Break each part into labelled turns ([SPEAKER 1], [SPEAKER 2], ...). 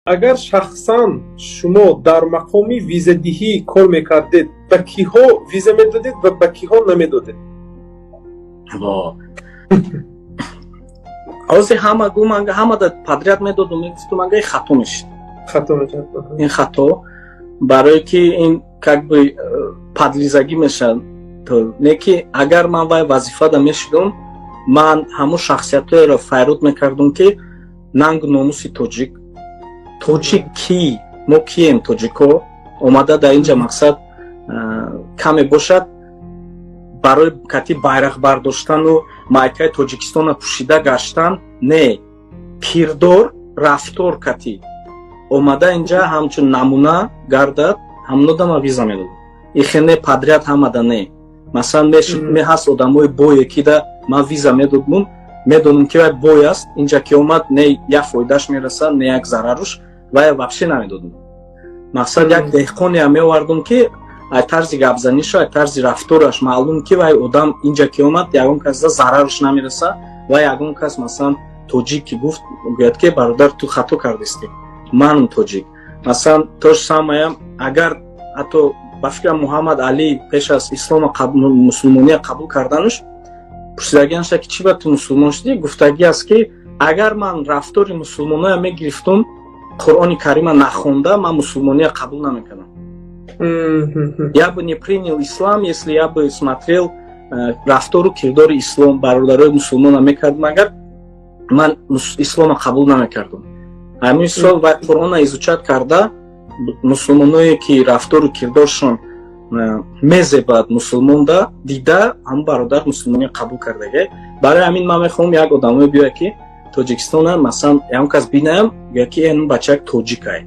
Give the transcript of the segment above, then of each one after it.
[SPEAKER 1] Агар шахсан шумо дар мақоми визадиҳӣ кор мекардед, ба киҳо виза медодед ва ба киҳо намедодед?
[SPEAKER 2] Во, ҳозир ҳама гуманга, ҳамада подряд медодум, мегуфтум, анга ин хато мешид.
[SPEAKER 1] Хато мешавад.
[SPEAKER 2] Ин хато, барое ки ин как бы подлизагӣ мешавад. Не ки агар ман вай вазифада мешидум, ман ҳамун шахсиятҳоеро файруд мекардум, ки нангу номуси тоҷик, тоҷик ки мо кием, тоҷико омада дар инҷа мақсад каме бошад, барои кати байрақ бардоштану майкаи Тоҷикистона пӯшида гаштан не, кирдор, рафтор кати омада инҷа ҳамчун намуна гардад, ҳамнодама виза медодам. Ихе не, подряд ҳамада не. Масалан, меҳаст одамои бое, ки да ман виза медодмум, медонам, ки вай бой аст, инҷа ки омад, не як фоидааш мерасад, не як зараруш, вай вообще намедодум. Мақсад, як деҳқонеам меовардум, ки ай тарзи гапзанишу, ай тарзи рафтораш маълум, ки вай одам инҷа ки омад, ягон кас зараруш намераса ва ягон кас, масалан, тоҷик ки гуфт, гӯяд, ки бародар, ту хато кардистӣ, манам тоҷик. Масалан, то же самое, агар ҳатто, ба фикрам, Муҳаммад Али пеш аз ислома, мусулмония қабул карданаш, пурсидагианша, ки чӣ ба ту мусулмон шудӣ, гуфтагӣ аст, ки агар ман рафтори мусулмоноя мегирифтум, Қуръони Карима нахонда, ман мусулмония қабул намекардам. Я бы не принял ислам, если я бы смотрел рафтору кирдори ислом бародарои мусулмона мекардам, агар ман ислома қабул намекардам. Ҳамин сол вай Қуръона изучать карда, мусулмоное ки рафтору кирдоршон мезебад мусулмонда дида, ҳамн бародар мусулмония қабул кардага. Барои ҳамин ман мехоҳам як одамое биёяд, ки Тоҷикистона, масалан, ягон кас бинаям, гӯяд, ки эн бачак тоҷикай,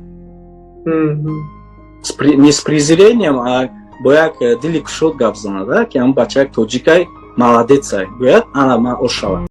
[SPEAKER 2] не с презрением, а бо як дили кушод гап занада, ки ҳамн бачак тоҷикай, молодец ай, гӯяд, ана ман ошавам.